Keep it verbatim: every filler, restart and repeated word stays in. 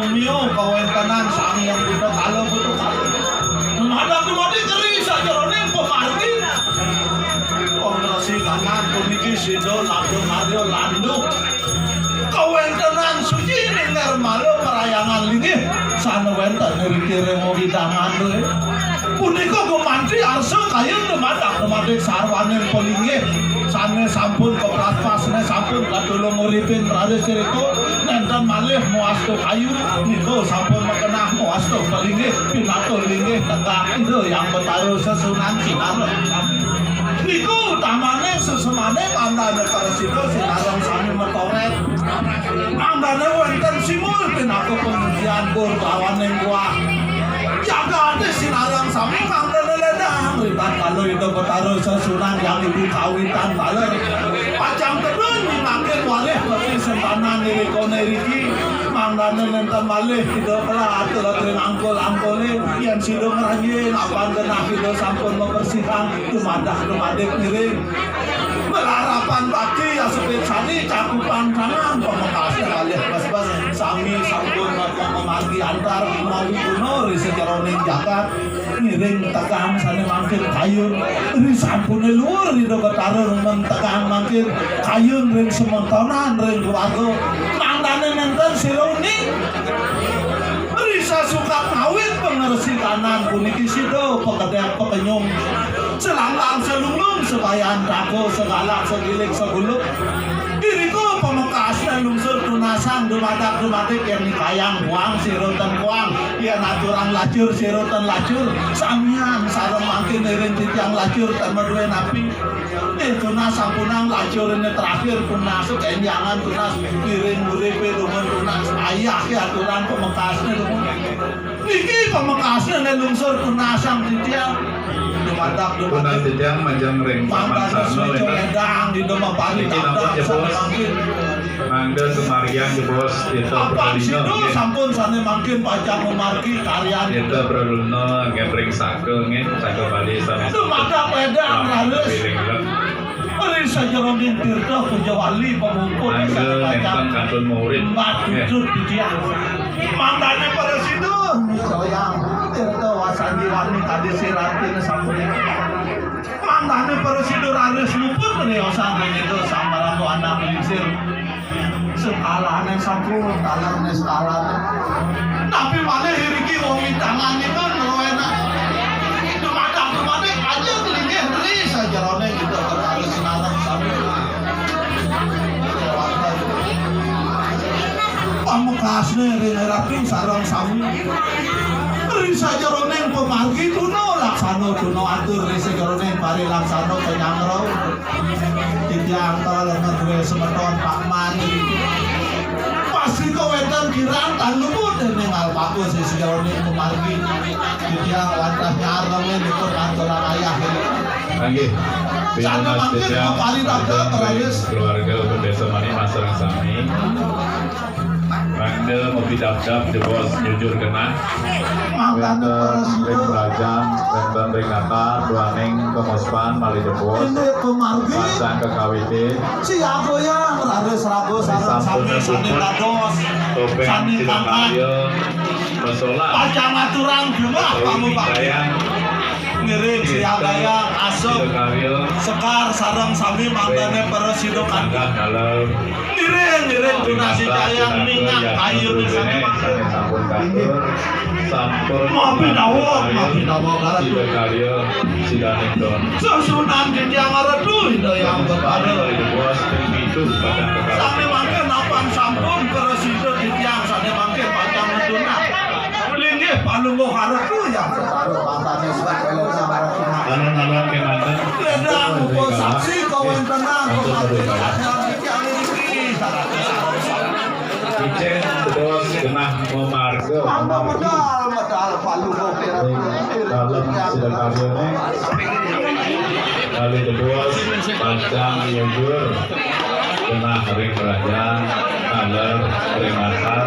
Mio kawéntenan Sang Hyang Buta Kala, Buta Kala. Dumadak-dumadik ri sajeroning pamargi. Pangresi tangan puniki sida labda karya landuk. Kawéntenan suci ning nirmala parhyangan linggih sané wénten ring wewidangan dué. Punika gumanti arsa kayun dumadak-dumadik sarwaning palinggih sané sampun kaplaspas, sané sampun katulung uripin raris irika. Nénten malih mawasta kayu, nika sampun magenah mawasta palinggih, pinaka linggih tegak Ida Hyang Betara Sesuhunan Sinareng. Nika utamaning sesemaning mangdané prasida sinareng sami matorét. Mangdané wénten simbol pinaka pangujian bor lawaning buah. Jagaté sinareng sami mangdané ledang ritatkala Ida Betara Sesuhunan Hyang Widhi kawitan taler. Pacang tedun mangkin walih pati sentanan irika niriki. Mangdané nénten malih Ida kala atur-aturing angkul-angkulé. Yén sida ngranjing, apan genah Ida sampun mabersihang, dumadak-dumadik ngiring. Malarapan bakti asepit sani cakupan tangan pamekasné malih bes-bes. Sami sampun mamargi antar mawi guna ri sajeroning jagat. Ngiring tegang sané mangkin kayun ri sampuné luhur Ida Betara, remen tegang mangkin kayun ring sementonan ring keluarga. Mangdané nénten sira uning. Ri sasukat ngawit pangresi tanah puniki sida pakedék pakenyung, selanglang selunglung, sebayan daga, segalak segilik seguluk. Irika pamekasné lungsur tunasang dumadak-dumadik yén nikayang buang sira ten kuang. Yén aturang lacur, sira ten lacur, samian sareng mangkin iring titiang lacur ten madué napi. Ih, tunas sampunang lacur ini terakhir, tunas kenjangan, tunas iring uripé dumun, tunas ayah ya aturan pamekasné dumun. Niki pamekasné né lungsur tunasang titiang. Dumadak, dumadak. Tunas titiang majeng ring paman sarana, suci wénten. Ledang di Doma Pari. Niki napa, Dabdak, jebos? Sané mangkin. Mangda sumargiang jebos, kita. Apan pralina, sida nggih. Sampun sané mangkin pacang mamargi karyan. Kita pralina, nggih, ring saka, nggih, saka Bali sané. Dumadak ledang, raris. Ring sajeroning tirta puja wali pamuput. Mangda sané pacang nénten kantun murid. Nggih. Patutut titiang. Mangdané prasida, soyang tirta wasan diwani kadi sirantina sampun. Mangdané prasida raris luput riosan ring Ida Sang Prabu Anak Lingsir. Sekalané sampun, kalahné sekalané. Tapi malih iriki wewidanganipun ngruwéna. Dumadak-dumadik aja kelinggih ri sajeroné Ida Betara Sinareng sami. Pamekasné ring ratu sareng sami. Ri sajeroning pamargi tuna laksana, tuna atur ri sajeroning parilaksana panyanggra. Titiang kala lenget dué semeton Pak Man. Pasti kawénten kirang tan luput déning alpaku ri sajeroning pamargi. Titiang wantah nyarengin ipun aturang ayah. Inggih. Sané mangkin maparidabdab, keluarga Bendesa Manik Mas sareng sami. Mangda mapidabdab jebos nyujur genah. Mangdané wénten ring prasida. Ring Prajan, wénten ring Natar, duaning kamuspan malih jebos. Inggih pamargi. Pacang kakawitin. Siaga ya, raris raga sareng sami sané dados. Topéng sané Sidakarya. Pacang aturang jumah pamupati. Ngiring siagayang asung. Sekar sareng sami mangdané prasida kanti. Ngiring, ngiring tunas sidayang ningang kayuné sané mangkin. Sampun. Mapi dawuh, mapi dawuh, Ratu. Susunan titiang Ratu Ida Hyang Betara. Sané mangkin apan sampun prasida titiang sané mangkin pacang netunan. Linggih palungguh Ratu Hyang Betara. Alon-alon kémanten. Ledang upasaksi kawéntenan. Icén terus genah mamarga. Medal, medal palungguh. Dalem Sidakaryané. Kali kedua pacang nyujur genah ring Prajan, taler ring Natar.